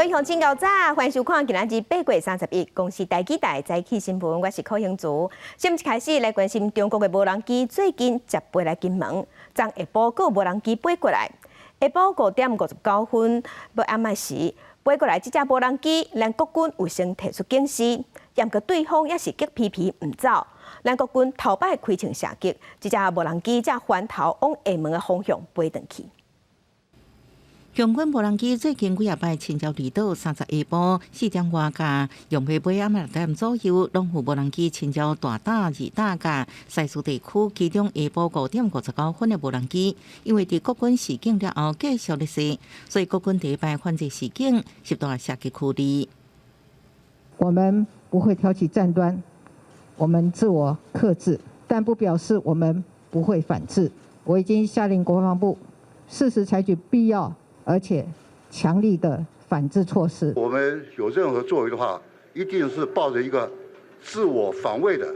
各位鄉親𠢕早，歡迎收看今仔日8月31公視台語台早起新聞，我是柯興竹。先一開始來關心中國的無人機最近接飛來金門，昨下晡閣有無人機飛過來，下晡5點59分，欲暗暝時飛過來這隻無人機，咱國軍有先提出警示，毋過對方也是激皮皮毋走，咱國軍頭擺開槍射擊，這隻無人機才翻頭往廈門的方向飛轉去。共軍無人機最近幾仔擺侵擾離島，30下晡4點外佮用欲尾暗6點左右，攏有無人機侵擾大打、二打佮西嶼地區，其中下晡5點59分的無人機，因為佇國軍示警了後繼續咧射，所以國軍第一擺反制示警，實彈射擊驅離。我們不會挑起戰端，我們自我克制，但不表示我們不會反制。我已經下令國防部適時採取必要而且強力的反制措施。我們有任何作為的話，一定是抱着一個自我防衛的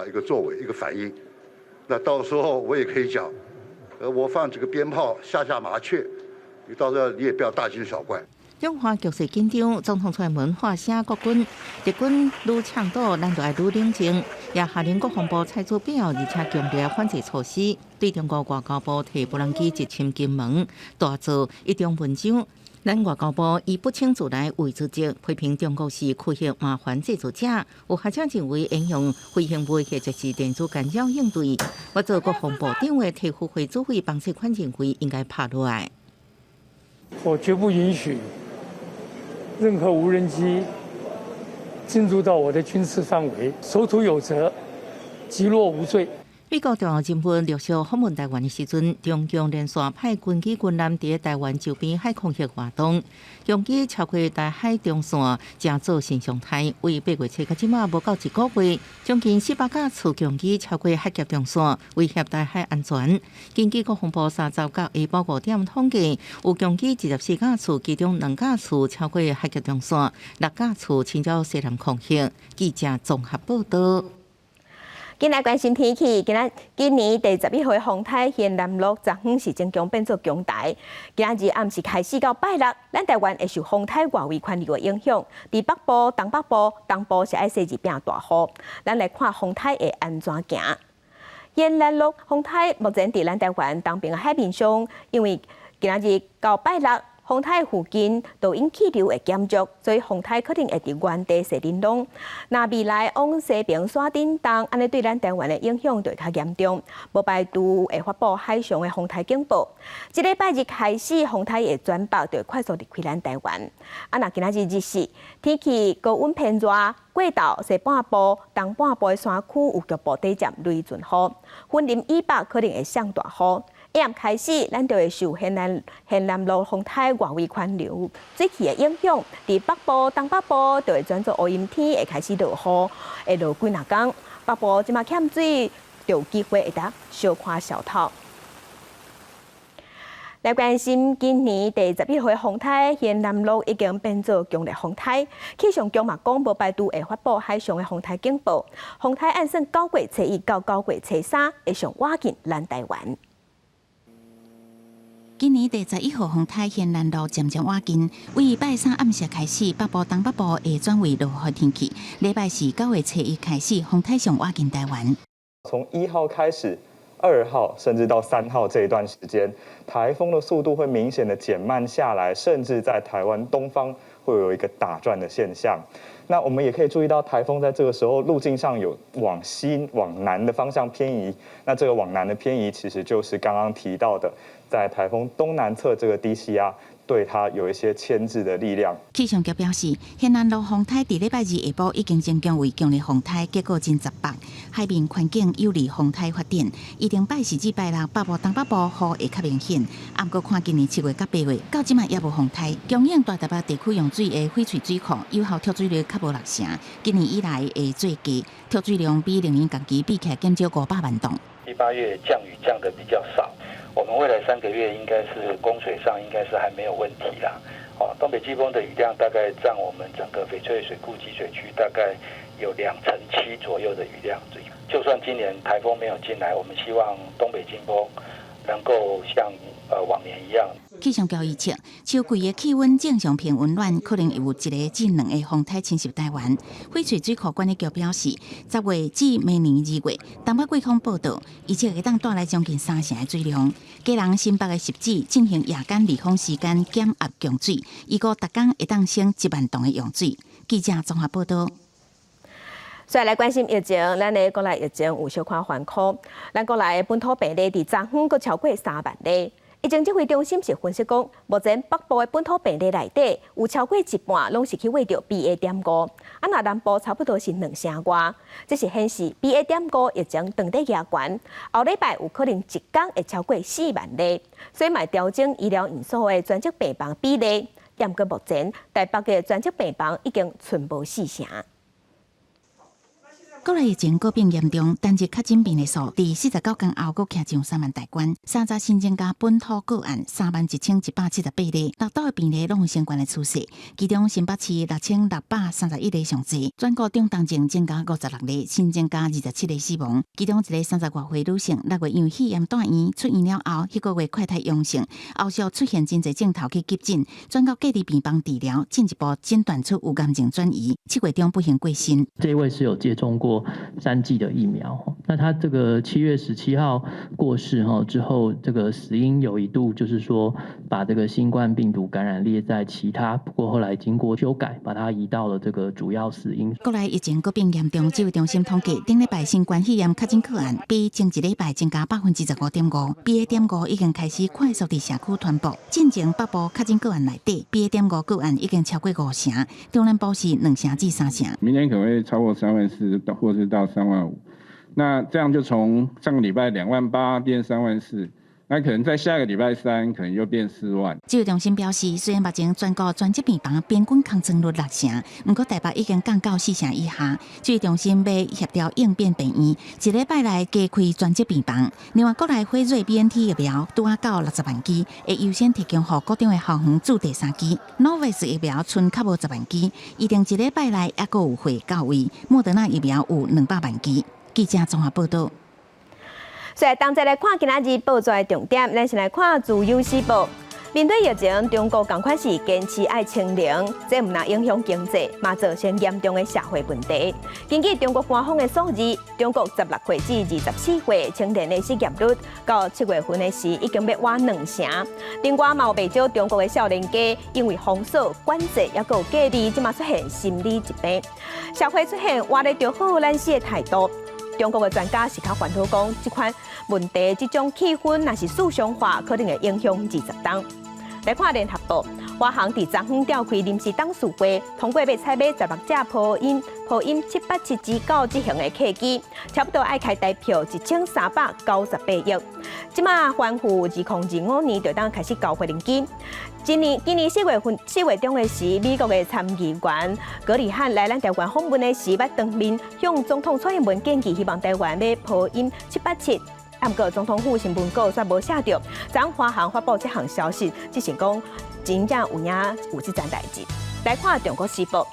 一個作為一個反應。那到時候我也可以講，我放幾個鞭炮嚇嚇麻雀，你到時候你也不要大驚小怪。兩岸局勢緊張，總統蔡英文發聲國軍，敵軍愈搶堵，咱就愛愈冷靜，也下令國防部採取必要而且強烈反制措施。對中國外交部提無人機入侵金門，大做一中文章。咱外交部以不請自來為主責，批評中國是區域麻煩製造者。有學者認為，應用飛行物或者是電子干擾應對。我做國防部長的提副會指揮彭世寬認為應該拍落來。我絕不允許任何無人機進入到我的軍事範圍，守土有責，擊落無罪。美國重要人物陸續訪問台灣的時陣，中共連續派軍機軍艦佇台灣周邊海空域活動，共機超過台海中線，成做新常態。為8月7到這馬無夠一個月，將近400架次共機超過海峽中線，威脅台海安全。根據國防部30號下晡5點統計，有共機24架次，其中2架次超過海峽中線，6架次侵擾西南空域。記者綜合報道。緊來關心天氣，今仔今年第11號風颱仙男樂，昨昏是增強變做強颱。今仔日暗時開始到拜六，咱台灣會受風颱外圍環流的影響，佇北部、東北部、東部是愛細日變大雨。咱來看風颱會按怎行。仙男樂風颱目前佇咱台灣東邊的海面上，因為今仔日到拜六，風颱附近導引氣流會減弱，所以風颱可能會佇原地踅振動。若未來往西邊徙振動，按呢對咱台灣的影響就會較嚴重。無排除會發布海上的風颱警報。這禮拜日開始，風颱會轉北，就會快速離開咱台灣。啊，若今仔日日時天氣高溫偏熱，過晝西半部、東半部的山區有局部短暫雷陣雨，雲林以北可能會上大雨。下暗開始，咱就會受仙男樂風颱外圍環流水氣的影響，佇北部、東北部就會轉做烏陰天，會開始落雨，會落幾若工。北部這馬欠水，就有機會會當小看小透。來關心今年第11號風颱仙男樂已經變做強烈風颱，氣象局嘛講無排除會發布海上的風颱警報。風颱按算9月初1到9月初3會上倚近咱台灣。今年第11號風颱仙男樂漸漸倚近，為拜三暗時開始，北部、東北部會轉為落雨天氣。禮拜四9月初1開始，風颱上倚近台灣。從1號開始，2號甚至到3號這一段時間，颱風的速度會明顯的減慢下來，甚至在台灣東方會有一個打轉的現象。那我們也可以注意到，颱風在這個時候路徑上有往西、往南的方向偏移。那這個往南的偏移，其實就是剛剛提到的，在颱風東南側這個低氣壓對它有一些牽制的力量。氣象局表示，仙男樂風颱佇禮拜二下晡已經增強為強烈風颱，結果真十八，海面環境有利風颱發展。預定拜四至拜六，北部、東北部雨會較明顯。毋過看今年7月佮8月，到這馬猶無風颱，供應大台北地區用水的翡翠水庫有效蓄水率較無6成，今年以來會最低，蓄水量比歷年同期比起來減少500萬噸。七八月降雨降得比較少，我們未來3個月應該是供水上應該是還沒有問題啦。哦，東北季風的雨量大概佔我們整個翡翠水庫集水區大概有2.7成左右的雨量。就算今年颱風沒有進來，我們希望東北季風能夠像往年一樣。氣象局預測，秋季的氣溫正常平溫暖，可能會有一个至兩个風颱侵襲台灣。翡翠水庫管理局表示，10月至明年2月，東北季風報到，預測會當帶來將近三成的水量。基隆新北的汐止進行夜間離峰時間減壓供水，預估逐工會當省1萬噸的用水。記者綜合報道。再來關心疫情，咱的國內疫情有小可緩和，咱國內本土病例佇昨昏閣超過3萬例。疫情指揮中心是分析講，目前北部的本土病例內底有超過一半攏是去穢著 BA.5，啊若南部差不多是兩成外，這是顯示 BA.5疫情當咧加懸，後禮拜有可能一工會超過4萬例，所以嘛調整醫療院所的專責病房比例。毋過目前台北的專責病房已經賰無四成。國內疫情閣變嚴重，單日確診病例數佇49工後閣徛上3萬大關，三十新增加本土個案31,178例，六都的病例攏有升懸的趨勢，其中新北市6,631例上濟，全國中重症增加56例，新增加27例死亡，其中一个30外歲女性，6月因為肺炎住院，出院了後，彼個月快篩陽性，後續出現真濟症頭去急診，轉到隔離病房治療，進一步診斷出有癌症轉移，7月中不幸過身。這位是有接種過3劑的疫苗，那他這個7月17號過世哈之後，這個死因有一度就是說把這個新冠病毒感染列在其他，不過後來經過修改，把它移到了這個主要死因。國內疫情閣變嚴重，指揮中心統計，頂禮拜新冠肺炎確診個案比前一禮拜增加15.5%，BA.5已經開始快速佇社區傳播。進前北部確診個案內底，BA.5個案已經超過五成，中南部是2成至3成。明天可能會超過3萬4，或是到3萬5，那這樣就從上個禮拜2萬8變3萬4，那可能在下個禮拜三可能又變4萬。指揮中心表示，雖然目前全國專責病房平均空床率6成，毋過台北已經降到4成以下。指揮中心欲協調應變病院，一禮拜內加開專責病房。另外，國內輝瑞 BNT 疫苗拄仔到60萬劑，會優先提供予國中的校園注第三劑。Novavax 疫苗賰較無10萬劑，預定一禮拜內猶閣有貨到位。莫德納疫苗有200萬劑。記者綜合報道。所以，當再來看今仔日報紙的重點，咱先來看《自由時報》。面對疫情，中國仝款是堅持愛清零，這毋但影響經濟，嘛造成嚴重的社會問題。根據中國官方的數字，中國16歲至24歲青年的失業率，到7月份的時已經欲倚兩成。另外，嘛有袂少中國的少年家因為封鎖、管制，猶閣有隔離，這馬出現心理疾病，社會出現活咧就好，懶死的態度。中國的專家是較煩惱講，這款問題、這種氣氛，若是思想化，可能會影響20冬。來看聯合報，華航佇昨昏召開臨時董事會，通過欲採買16架波音787-9這型的客機，差不多愛開台票1398億。這馬歡呼2025年就當開始交飛行機。今年4月份4月中的時，美國的參議員葛里漢來咱台灣訪問的時，捌當面向總統蔡英文建議，希望台灣買波音七八七。毋過總統府新聞稿煞無寫著，昨華航發布這項消息，只是講真正有影有這件代誌。來看《中國時報》，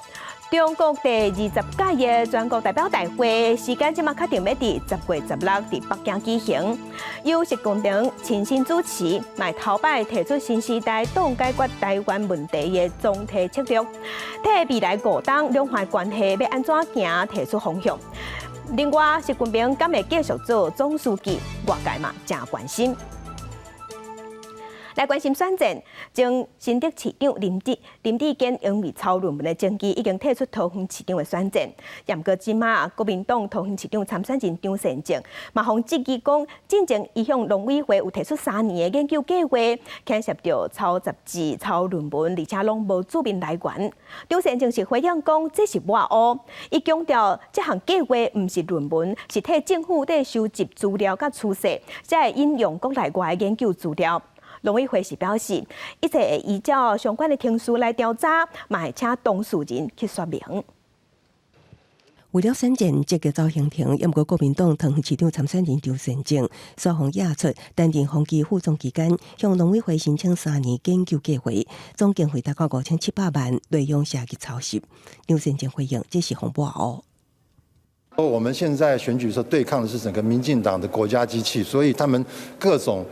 中國第20屆的全國代表大會時間這馬確定欲佇10月16佇北京舉行，由習近平親身主持，嘛頭擺提出新時代黨解決台灣問題的總體策略，替未來5冬兩岸關係欲按怎行提出方向。另外，習近平敢會繼續做總書記，外界嘛誠關心。來關心選戰，前新竹市長林智堅因為抄論文的證據，已經退出桃園市長的選戰。毋過這馬國民黨桃園市長參選人張善政，嘛予質疑講，進前伊向農委會有提出3年的研究計劃，牽涉著抄雜誌、抄論文，而且攏無注明來源。張善政是回應講，這是抹烏，伊強調這項計劃毋是論文，是替政府佇收集資料佮趨勢，才會引用國內外的研究資料。農委會是表示，一切會依照相關的程序來調查，嘛會請當事人去說明。為了選戰積極走行程，毋過國民黨桃園市長參選人張善政，煞予驗出擔任宏基副總期間，向農委會申請3年研究計劃，總經費大概5700萬，內容涉及抄襲。張善政回應，這是予抹烏。我們現在選舉時候對抗的是整個民進黨的國家機器，所以他們各種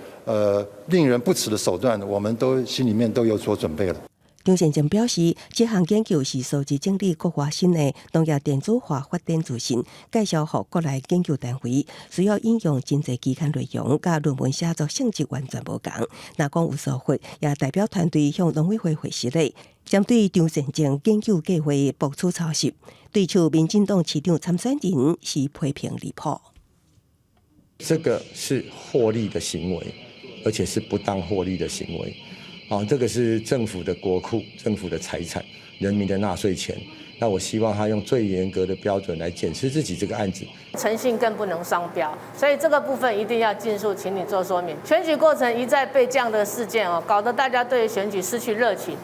令人不齒的手段，我們都心裡面都有所準備了。張善政表示，這項研究是收集整理國外新的農業電子化發展資訊，介紹予國內研究單位，需要引用真濟期刊內容，佮論文寫作性質完全無仝。若講有疏忽，也代表團隊向農委會會失禮。針對張善政研究計劃爆出抄襲，對手民進黨市長參選人是批評離譜。這個是獲利的行為，而且是不當獲利的行為。啊，這個是政府的國庫、政府的財產、人民的納稅錢。那我希望他用最嚴格的標準來檢視自己這個案子。誠信更不能雙標，所以這個部分一定要盡速請你做說明。選舉過程一再被這樣的事件哦，搞得大家對選舉失去熱情，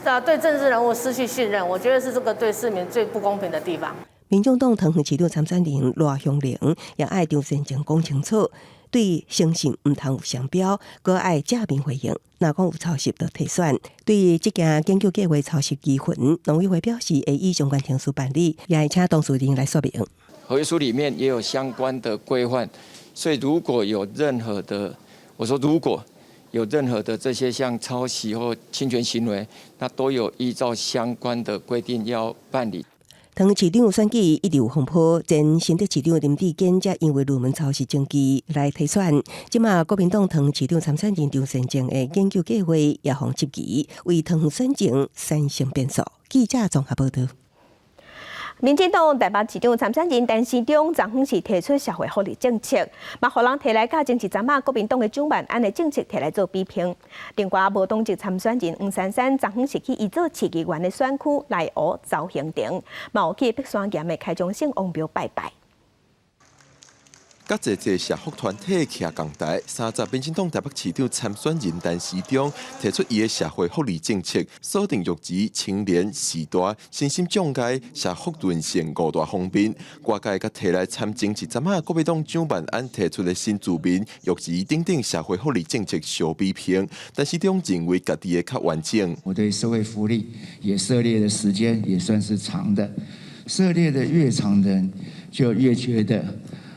啊，對政治人物失去信任。我覺得是這個對市民最不公平的地方。民眾黨桃園市長參選人賴香伶也愛張善政講清楚，對誠信毋通有雙標，閣愛正面回應。若講有抄襲，就退選。對於這件研究計劃抄襲疑雲，農委會表示會依相關程序辦理，也會請當事人來說明。合約書裡面也有相關的規範，所以如果有任何的，我說如果有任何的這些像抄襲或侵權行為，那都有依照相關的規定要辦理。桃園市長選舉一直有風波，前新竹市長林智堅才因為論文抄襲證據來退選。這馬國民黨桃園市長參選人張善政的研究計劃也予質疑，為桃園選情產生變數。記者綜合報道。民進黨台北市長參選人陳時中昨昏是提出社會福利政策，嘛予人提來佮前一陣仔國民黨的蔣萬安的政策提來做比拼。另外，無黨籍參選人黃珊珊昨昏是去伊做市議員的選區內湖走行程，嘛有去碧山岩的開漳聖王廟拜拜。佮濟濟社福團體徛仝台，30民進黨台北市長參選人陳時中提出伊的社會福利政策，鎖定育兒、青年、序大、身心障礙、社福韌性五大方面。外界佮提來參前一陣仔國民黨蔣萬安提出的新住民、育兒等等社會福利政策相比拼，陳時中認為家己的較完整。我對社會福利也涉獵的時間也算是長的，涉獵的越長的人就越覺得。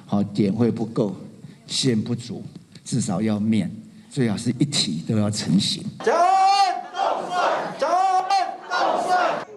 好，點會不夠，線不足，至少要面，最好是一體都要成型。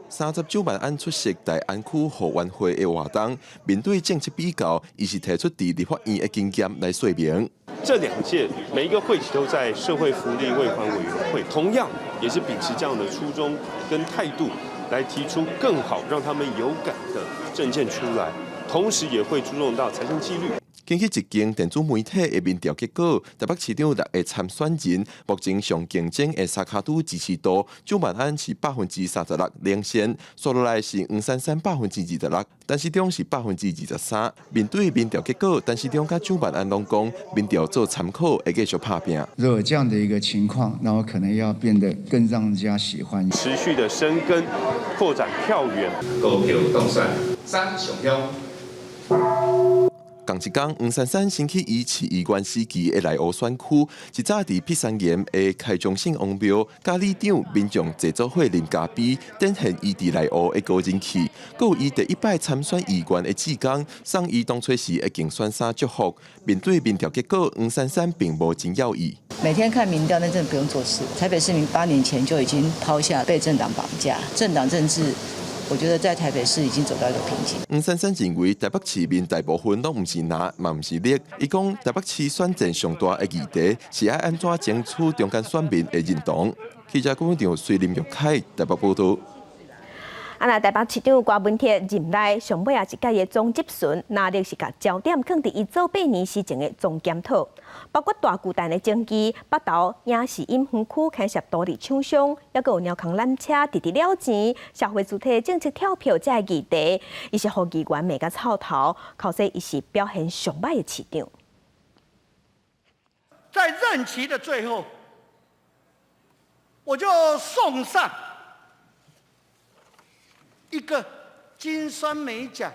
30蔣萬安出席大安區後援會的活動，面對政策比較，伊是提出佇立法院的經驗來說明。這兩屆每一個會期都在社會福利衛環委員會，同樣也是秉持這樣的初衷跟態度，來提出更好讓他們有感的政見出來。同時也會注重到財政紀律。根據一間電子媒體的民調結果，台北市長六个參選人目前上競爭的三跤拄支持度，蔣萬安是36%領先，紲落來是黃珊珊26%，陳時中是23%。面對民調結果，陳時中佮蔣萬安攏講，民調做參考，會繼續拍拚。如果有這樣的一個情況，那我可能要變得更讓人家喜歡。持續的深耕、擴展票源。高票當選，三上鄉。仝一工，黃珊珊先去伊市議員時期的內湖選區，一早佇碧山岩的開漳聖王廟，佮里長民眾坐做伙啉咖啡，展現伊佇內湖的高人氣。閣有伊第一擺參選議員的志工，送伊當初時的競選衫祝福。面對民調結果，黃珊珊並無真訝異。每天看民調，那真的不用做事。台北市民8年前就已經拋下被政黨綁架，政黨政治。我覺得在台北市已經走到一個瓶頸。黃珊珊認為台北市民大部分攏毋是藍，嘛毋是綠。伊講台北市選戰上大的議題是愛按怎爭取中間選民的認同。記者郭文長、林玉凱台北報道。啊，若台北市長柯文哲任內上尾仔一屆的總質詢，那日是共焦點囥佇伊做8年時前的總檢討，包括大巨蛋的爭議、北投影視音園區牽涉獨立廠商，抑閣有鳥空纜車直直了錢、社會主體政策跳票這个議題，伊是予議員罵甲臭頭，口說伊是表現上䆀的市長。在任期的最後，我就送上一個金酸梅獎。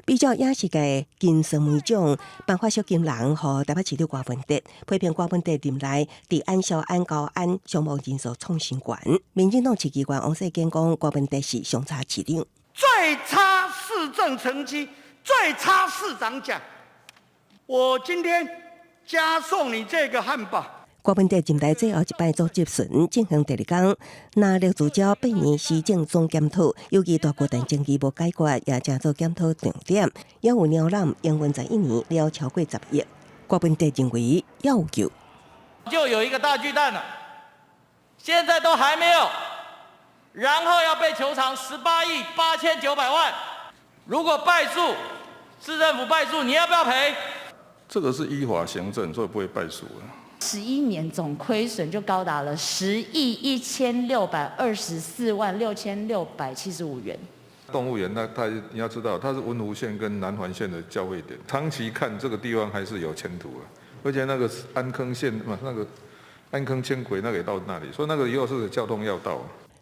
比較影視界金酸梅獎頒發賞金人，予台北市長柯文哲批評柯文哲任內治安、消安、高安傷亡人數創新懸。民進黨市議員王世堅講，柯文哲是上差市長，最差市政成績，最差市長獎。我今天加送你這個漢堡。郭文哲入台最後一擺做質詢進行第二工，若列聚焦八年施政總檢討，尤其大巨蛋爭議無解決，也成做檢討重點。也有鳥攬營運11年了超過10億，郭文哲認為要救。就有一個大巨蛋了，現在都還沒有，然後要被求償18億8900萬。如果敗訴，市政府敗訴，你要不要賠？這個是依法行政，所以不會敗訴。 11年總虧損就高達了10億1624萬6675元。動物園，那它你要知道，它是文湖線跟南環線的交匯點，長期看這個地方還是有前途的。而且那個安坑線嘛，那個安坑輕軌那個也到那裡，所以那個以後是交通要道。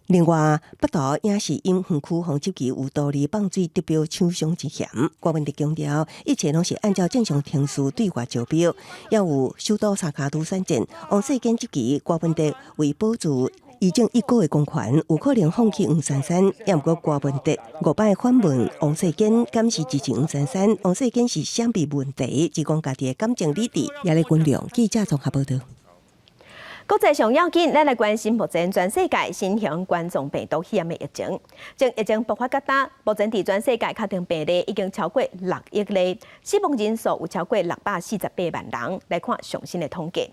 另外，北投影視音園區予執去有道理放水得標廠商之嫌，郭文哲強調，一切攏是按照正常程序對外招標，也有首都三跤拄選戰，王世堅質疑郭文哲為保住議政一哥的公權，有可能放棄黃珊珊，也毋過郭文哲五擺反問王世堅，敢是支持黃珊珊？王世堅是啥物問題？只講家己的感情理智，也咧軍量記者綜合報道。國際上要緊，咱來關心目前全世界新型冠狀病毒肺炎的疫情。從疫情爆發到今，目前佇全世界確診病例已經超過6億例，死亡人數有超過648萬人。來看上新的統計，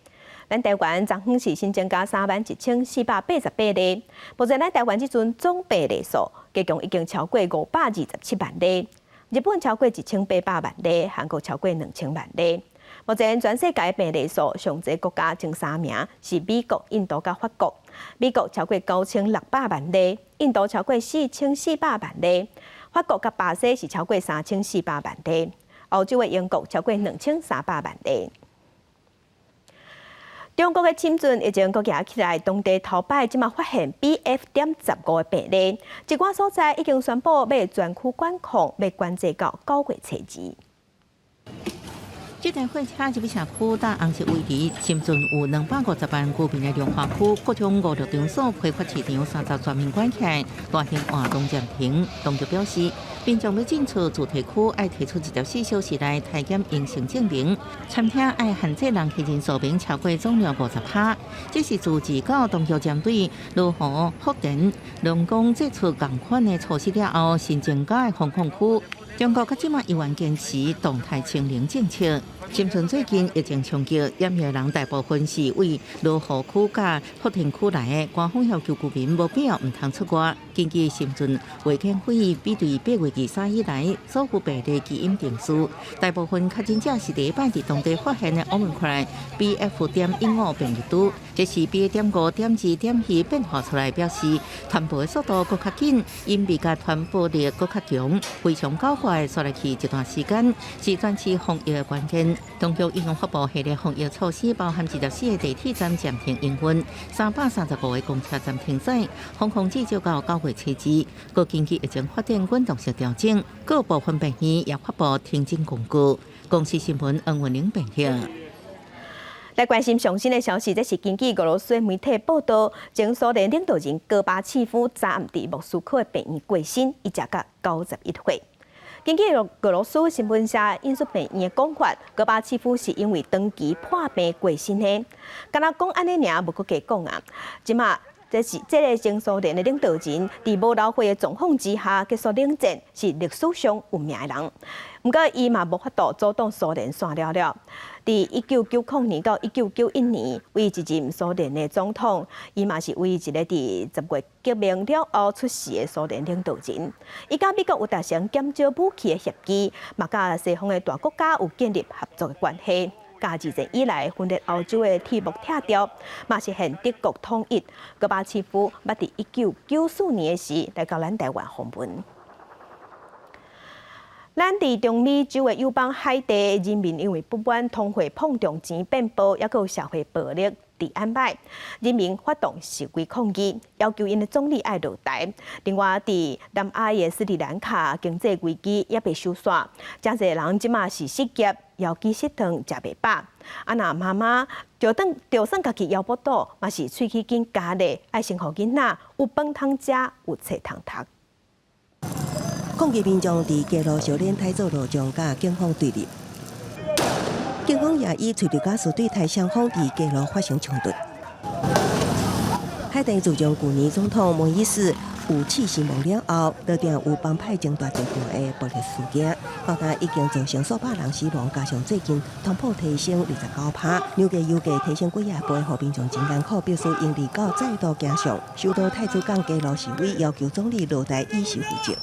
咱台灣昨昏是新增加31,488例，目前咱台灣這陣總病例數，加總已經超過527萬例。日本超過1800萬例，韓國超過2000萬例。目前全世界病例數上濟國家前三名是美國、印度佮法國。美國超過9600萬例，印度超過4400萬例，法國佮巴西是超過3400萬例。歐洲的英國超過2300萬例。中國的深圳疫情閣夯起來，當地頭擺這馬發現 BF.15的病例，一寡所在已經宣布欲全區管控，欲管制到9月初2。這台貨車入去社區，搭紅色位置，深圳有250萬居民的龍華區，各種五六場所批發市場三十全面關起來，大型活動暫停。當局表示，民眾欲進出住宅區，愛提出24小時內體檢陰性證明。餐廳愛限制人客人數免超過總量50%。這是自二九當局針對羅湖、福田、龍崗祭出仝款的措施了後，新增加的封控區。中國到這馬依然堅持動態清零政策。深圳最近疫情衝擊，染疫人大部分是為羅湖區佮福田區來的，官方要求居民無必要毋通出外。根據深圳衛健委比對8月23以來所有病例基因定序，大部分確診者是第一擺佇當地發現的 Omicron BF.15變異株，這是 BA.5.2.2變化出來，表示傳播的速度閣較緊，隱秘佮傳播力閣較強，非常狡猾。紲落去一段時間是全市防疫的關鍵。當局已經發布系列防疫措施，包含24個地鐵站暫停營運，335個公車站停駛，封控至少到9月初2。閣根據疫情發展滾動式調整，閣部分病院也發布停診公告。公視新聞黃文玲編譯。來關心上新的消息，這是根據俄羅斯媒體報道，前蘇聯領導人戈巴契夫昨暗佇莫斯科的病院過身，伊食甲91歲。根據俄羅斯新聞社引述病院的講法，戈巴契夫是因為長期破病過身的。敢若講按呢爾，無閣加講啊。這馬這是這个前蘇聯的領導人，佇無流血的狀況之下結束冷戰，是歷史上有名的人。毋過伊嘛無法度阻擋蘇聯散了了。佇1990年到1991年，唯一任蘇聯的總統，伊嘛是唯一一个佇十月革命了後出世的蘇聯領導人。伊佮美國有達成減少武器的協議，嘛佮西方的大國家有建立合作的關係。佮二戰以來分裂歐洲的鐵幕拆掉，嘛實現德國統一。戈巴契夫捌佇1994年的時來到咱台灣訪問。咱佇中美洲的友邦海地人民因為不滿通貨膨脹錢變薄，抑閣有社會暴力、治安歹，人民發動示威抗議，要求𪜶的總理愛落台。另外，佇南亞的斯里蘭卡經濟危機猶未收煞，誠濟人這馬是失業、枵飢失頓、食袂飽。啊，若媽媽就當就算家己枵腹肚，嘛是喙齒緊咬咧，愛先予囡仔有飯通食，有冊通讀。抗議民眾佇街路燒輪胎做路障，佮警方對立。警方也以催淚ガス對台雙方佇街路發生衝突。海地自從舊年總統莫伊斯有刺身亡了後，就定有幫派爭奪政權的暴力事件，到今已經造成數百人死亡，加上最近通膨提升29%，糧價油價提升幾仔倍，予民眾真艱苦，必須用29再度行上首都太子港街路示威，要求總理落台以示負責。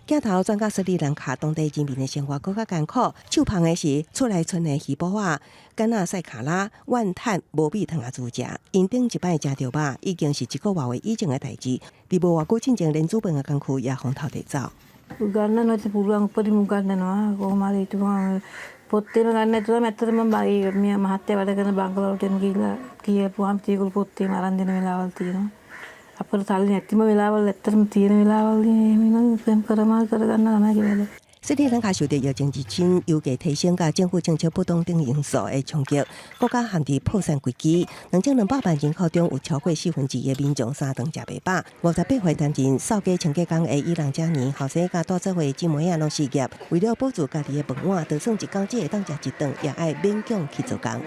鏡頭轉到斯里蘭卡當地人民的生活閣較艱苦，手捧的是出來賰的魚脯仔，敢若賽卡拉怨嘆無米通啊煮食。𪜶頂一擺食著肉，已經是一個外月以前的代誌。佇無偌久進前，連煮飯的工具也予偷提走。 පොත් එහෙම ගන්න නැතුවම ඇත්තටම මම මේ මහත්තයා වැඩ කරන බංගලෝ වලට එහෙම ගිහිල්ලා කියපුවාම ඒගොල්ලෝ පොත් එහෙම අරන් දෙන වෙලාවල් තියෙනවා. අපට සල්ලි නැතිම වෙලාවල් ඇත්තටම තියෙන වෙලාවල් එහෙම නම් එහෙම කරමා කරගන්න තමයි වැඩ. 斯里蘭卡受著疫情入侵、油價提升、佮政府政策不當等因素的衝擊，國家陷佇破產危機。2200萬人口中有超過1/4的民眾三頓食袂飽。58歲擔任掃街清潔工的伊朗加尼，後生佮帶做伙姊妹仔攏失業，為了保住家己的飯碗，就算一工只會當食一頓，也愛勉強去做工。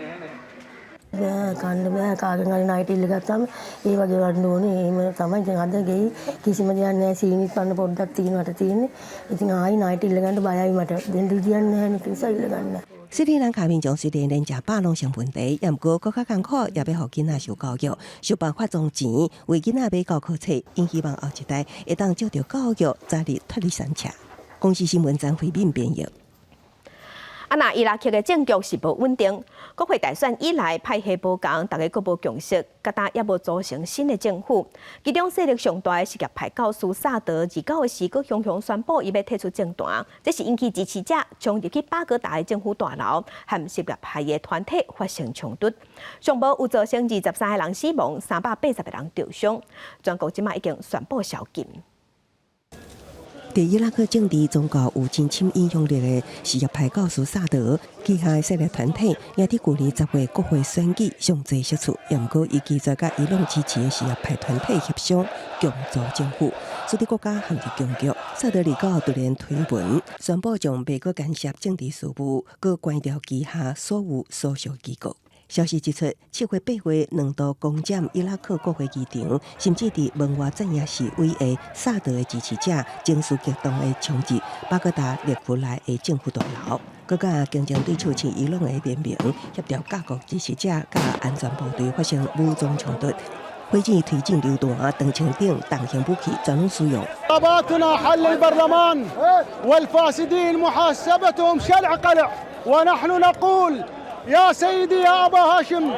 බෑ කන්න බෑ කාගෙන් හරි ණයට ඉල්ල ගත්තම ඒ වගේ වන්න ඕනේ එහෙම තමයි ඉතින් අද ගෙයි කිසිම දෙයක් නෑ සීනිත් පන්න පොඩ්ඩක් තියෙනවට තියෙන්නේ ඉතින් ආයි ණයට ඉල්ල ගන්න බයයි මට දෙන්න විදියක් නෑ නේ නිසා ඉල්ල ගන්න. 斯里蘭卡民眾雖然連食飽攏成問題，也毋過閣較艱苦，也欲予囡仔受教育，想辦法裝錢為囡仔買教科冊，𪜶希望後一代會當藉著教育早日脫離山車。公視新聞張慧敏編譯。啊，若伊拉克的政局是無穩定，國會大選以來派系無仝，大家閣無共識，佮今猶無組成新的政府。其中勢力上大的什葉派教師薩德，29的時閣雄雄宣布伊欲退出政壇，這是引起支持者衝入去巴格達的政府大樓，和什葉派的團體發生衝突，上無有造成23個人死亡，380個人著傷。全國這馬已經宣布宵禁。佇伊拉克政治宗教有真深影響力的什葉派教師薩德旗下的勢力團體，也佇舊年10月國會選舉上濟席次，也毋過伊拒絕佮伊朗支持的什葉派團體協商共組政府，使得國家陷入僵局。薩德29突然推文宣布將袂閣干涉政治事務，閣關掉旗下所有所屬機構。消息指出，7月8月兩度攻佔伊拉克國會議場，甚至佇門外鎮壓示威的薩德的支持者，情緒激動的衝入巴格達勒夫萊的政府大樓，閣佮競爭對手親伊朗的聯盟協調各國支持者佮安全部隊發生武裝衝突，火箭推進榴彈、長槍等重型武器全攏使用。 طلباتنا حل البرلمان والفاسدين محاسبتهم شلع قلع ونحن نقول يا سيدي يا أبا هاشم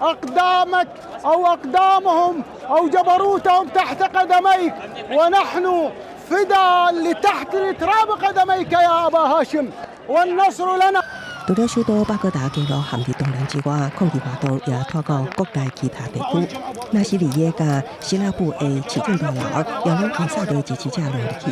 أقدامك أو أقدامهم أو جبروتهم تحت قدميك ونحن فدا لتحت لتراب قدميك يا أبا هاشم والنصر لنا。 除了首都巴格達街路陷入動亂之外，抗議活動也拖到國內其他地區。納西里耶佮希拉布的市政大樓也攏予薩德支持者挵入去。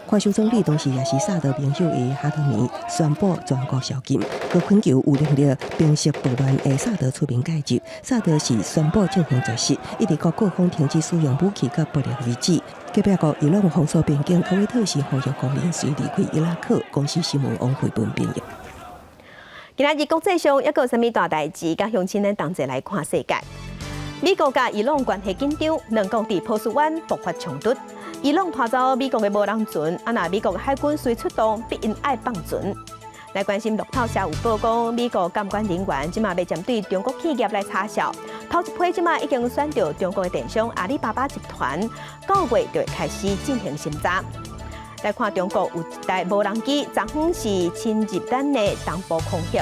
看守總理同時也是薩德盟友的哈特米宣布全國宵禁，閣懇求有能力平息暴亂的薩德出面介入。薩德是宣布進行絕食，一直到各方停止使用武器佮暴力為止。隔壁國伊朗封鎖邊境，科威特是呼籲公民隨離開伊拉克。公視新聞王慧文編譯。今仔日國際上猶閣有啥物大代誌？佮鄉親咱同齊來看世界。美國佮伊朗關係緊張，兩國佇波斯灣爆發衝突。伊朗拖走美國的無人船，啊若美國的海軍隨出動，逼𪜶愛放船。來關心路透社有報講，美國監管人員這馬欲針對中國企業來查數，頭一批這馬已經選著中國的電商阿里巴巴集團，9月就會開始進行審查。來看中國有一台無人機，昨昏是侵入咱的東部空域。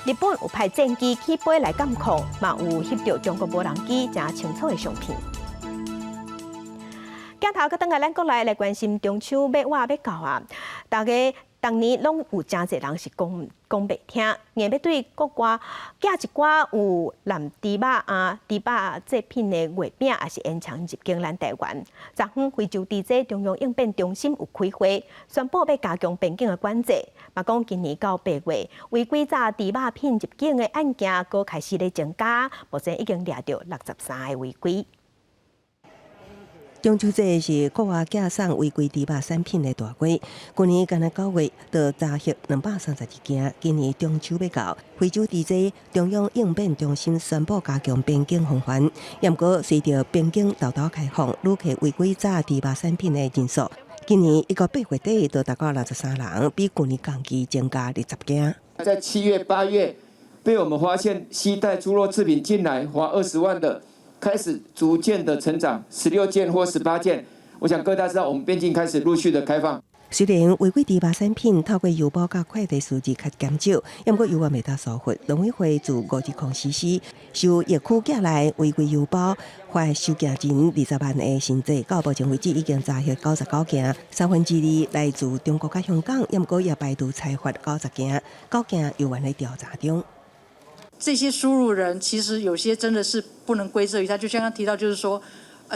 日本有派戰機起飛來監控，嘛有翕著中國無人機誠清楚的相片。鏡頭閣轉來咱國內來關心中秋欲倚欲到啊，大家。逐年攏有誠濟人是講講袂聽，硬欲對國外寄一寡有藍豬肉啊、豬肉製品的月餅，抑是煙腸入境咱台灣。昨昏非洲豬災中央應變中心有開會，宣布欲加強邊境的管制。嘛講今年到八月，違規炸豬肉品入境的案件，閣開始咧增加，目前已經掠著63个違規。中秋節是國外寄送違規豬肉產品的大月。去年干焦9月就查獲232件。今年中秋欲到，非洲豬災中央應變中心宣布加強邊境防範。毋過隨著邊境沓沓開放，旅客違規炸豬肉產品的人數，今年一到8月底就達到63人，比去年同期增加20件。在7月、8月被我們發現攜帶豬肉製品進來，罰20萬的。開始逐漸的成長，16件或18件。我想各位大家知道，我們邊境開始陸續的開放。雖然違規豬肉產品透過郵包佮快遞數字較減少，毋過猶原袂當疏忽。農委會自5月實施，受疫區寄來違規郵包，罰收件人20萬的限制，到目前為止已經查獲99件，2/3來自中國佮香港，毋過也排除裁罰90件，9件猶原咧調查中。這些輸入人其實有些真的是不能歸責於他，就像剛剛提到，就是說，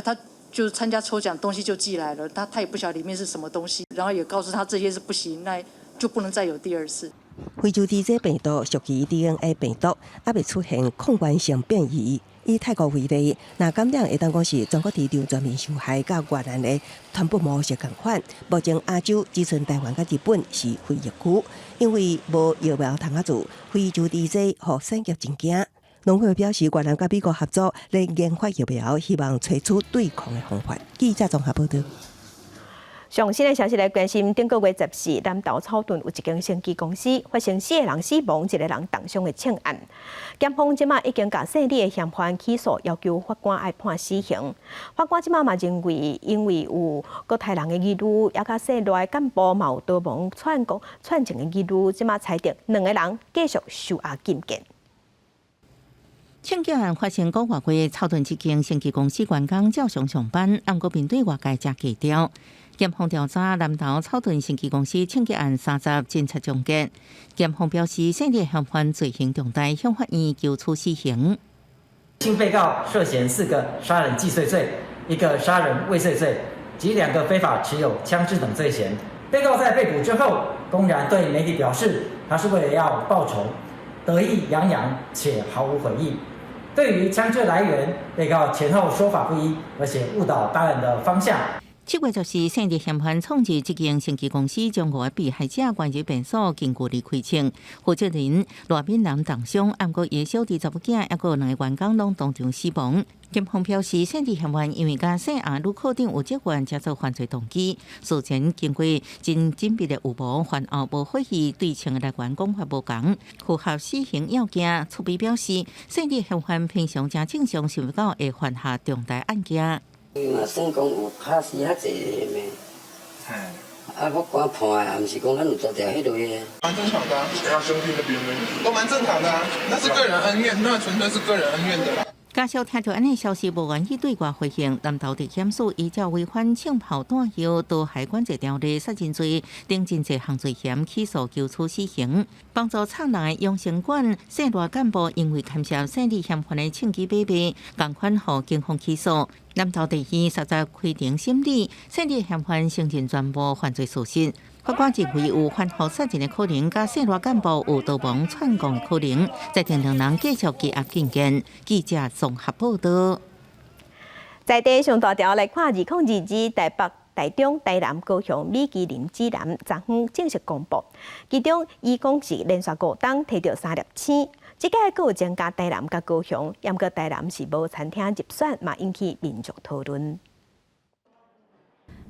他就參加抽獎，東西就寄來了，他也不曉得裡面是什麼東西，然後也告訴他這些是不行，那就不能再有第二次。非洲豬災病毒屬於 DNA 病毒，猶未出現抗原性變異。以泰國為例，若感染會當講是全國市場全面受害，佮越南的傳播模式仝款。目前亞洲只賰台灣佮日本是非疫區，因為無疫苗通仔治，非洲豬災予產業真驚。農會表示，越南佮美國合作來研發疫苗，希望揣出對抗的方法。記者綜合報導。上新的消息來關心，頂個月14，南投草屯有一間生技公司發生四个人死亡、一個人重傷的槍案。檢方這馬已經共姓李的嫌犯起訴，要求法官愛判死刑。法官這馬嘛認為，因為有閣刣人的疑慮，也佮姓賴幹部嘛有逃亡竄國竄情的疑慮，這馬裁定兩个人繼續收押禁見。槍擊案發生個外月，草屯這間生技公司員工照常上班，毋過面對外界誠低調。檢方調查南投草屯生技公司槍擊案30偵查終結。檢方表示，姓李嫌犯罪行重大，向法院求處死刑。新被告涉嫌四個殺人既遂罪、一個殺人未遂罪及兩個非法持有槍支等罪嫌。被告在被捕之後，公然對媒體表示，他是為了要報仇，得意洋洋且毫無悔意。對於槍支來源，被告前後說法不一，而且誤導辦案的方向。7月14，姓李嫌犯闖入這間生技公司，將五个被害者關入便所，近距離開槍。負責人賴敏南重傷，毋過伊小弟查某囝，抑閣有兩个員工攏當場死亡。檢方表示，姓李嫌犯因為佮姓阿女確定有積怨，才做犯罪動機。事前經過真縝密的預謀，犯後無悔意，對槍的來源講法無仝，符合死刑要件。出比表示，姓李嫌犯平常誠正常，想袂到會犯下重大案件。伊嘛算講有拍死較濟个的，啊，法官判的，毋是講咱有做著彼類的。蠻正常的啊，他兄弟那邊呢，都蠻正常的啊，那是個人恩怨，那純粹是個人恩怨的啦。家屬聽著按呢消息，無願意對外回應。南投地檢署依照違反槍炮彈藥毒害管制條例殺人罪等真濟項罪嫌起訴，求處死刑。幫助藏人的養生館姓賴幹部因為牽涉姓李嫌犯的槍支買賣，仝款予警方起訴。南投地院30開庭審理，姓李嫌犯承認全部犯罪事實。法官認為有反覆殺人的可能，佮姓賴幹部有逃亡竄貢的可能，裁定兩人繼續羈押禁見。記者綜合報導。在地上大條來看，2022台北、台中、台南、高雄米其林指南昨昏正式公布，其中伊講是連續5冬提著三粒星，這屆閣有增加台南佮高雄，毋過台南是無餐廳入選，嘛引起民眾討論。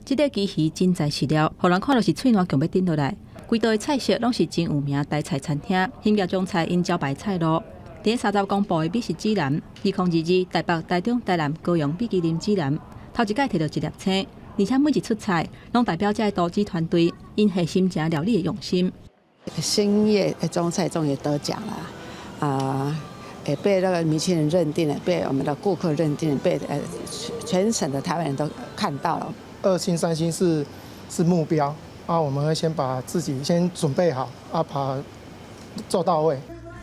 這塊雞魚真材實料，予人看著是喙瀾強欲頂落來。規道的菜色攏是真有名台菜餐廳，興業種菜𪜶招牌菜路。佇30公布的美食指南，2022台北、台中、台南、高雄米其林指南，頭一擺提著一粒星，而且每一出菜攏代表這个廚師團隊𪜶下心情料理的用心。興業中菜終於得獎了，啊，也被那個米其林認定了，被我們的顧客認定，被全省的台灣人都看到了。 2星、3星是目標，啊，我們會先把自己先準備好，啊，把做到位。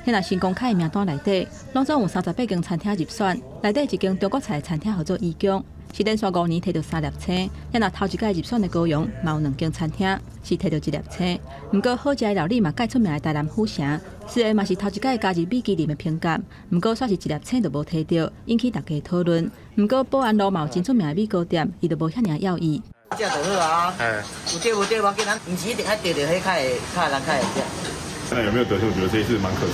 彼若新公開的名單內底，攏總有38間餐廳入選，內底一間中國菜餐廳號做怡宮，是連續5年提著三粒星。彼若頭一擺入選的高雄，嘛有兩間餐廳是提著一粒星。毋過好食的料理嘛蓋出名的台南府城，雖然嘛是頭一擺加入米其林的評鑑，毋過煞是一粒星都無提著，引起大家討論。毋過保安路嘛有真出名的米糕店，伊就無遐爾要意。食就好啊，有對無對無要緊，咱毋是一定愛得著彼較會較人較會食。那有沒有得星？我覺得這一次蠻可惜。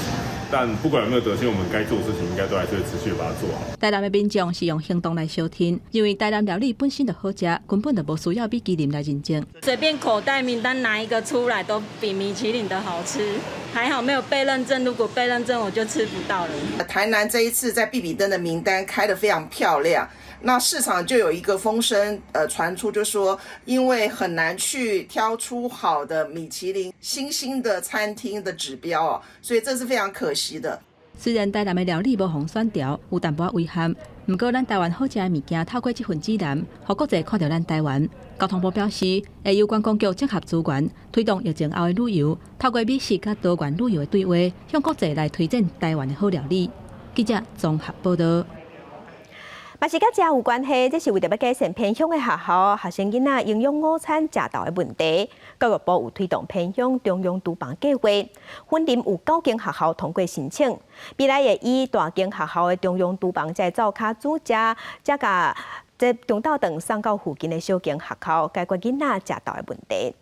但不管有沒有得星，我們該做的事情應該都還是會持續把它做好。台南的民眾是用行動來相挺，認為台南料理本身就好食，根本就無需要米其林來認證。隨便口袋名單拿一個出來，都比米其林的好吃。還好沒有被認證，如果被認證，我就吃不到了。台南這一次在必比登的名單開得非常漂亮，那市場就有一個風聲，傳出就說，因為很難去挑出好的米其林星星的餐廳的指標哦，所以這是非常可惜的。雖然台南的料理無予選著，有淡薄仔遺憾，毋過咱台灣好食的物件，透過這份指南，予國際看著咱台灣。交通部表示，會由觀光局整合資源，推動疫情後的旅遊，透過美食佮多元旅遊的對話，向國際來推薦台灣的好料理。記者綜合報道。嘛是佮食有關係，這是為著欲改善偏鄉的學校學生囡仔營養午餐食豆的問題。教育部有推動偏鄉中央廚房計劃，雲林有九間學校通過申請，未來會以大間學校的中央廚房來灶跤煮食，才共這中晝頓送到附近的小間學校，解決囡仔食豆的問題。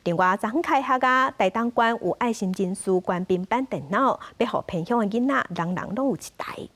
另外，昨昏開學啊，台東縣有愛心人士捐平板電腦，欲予偏鄉的囡仔，人人攏有一台。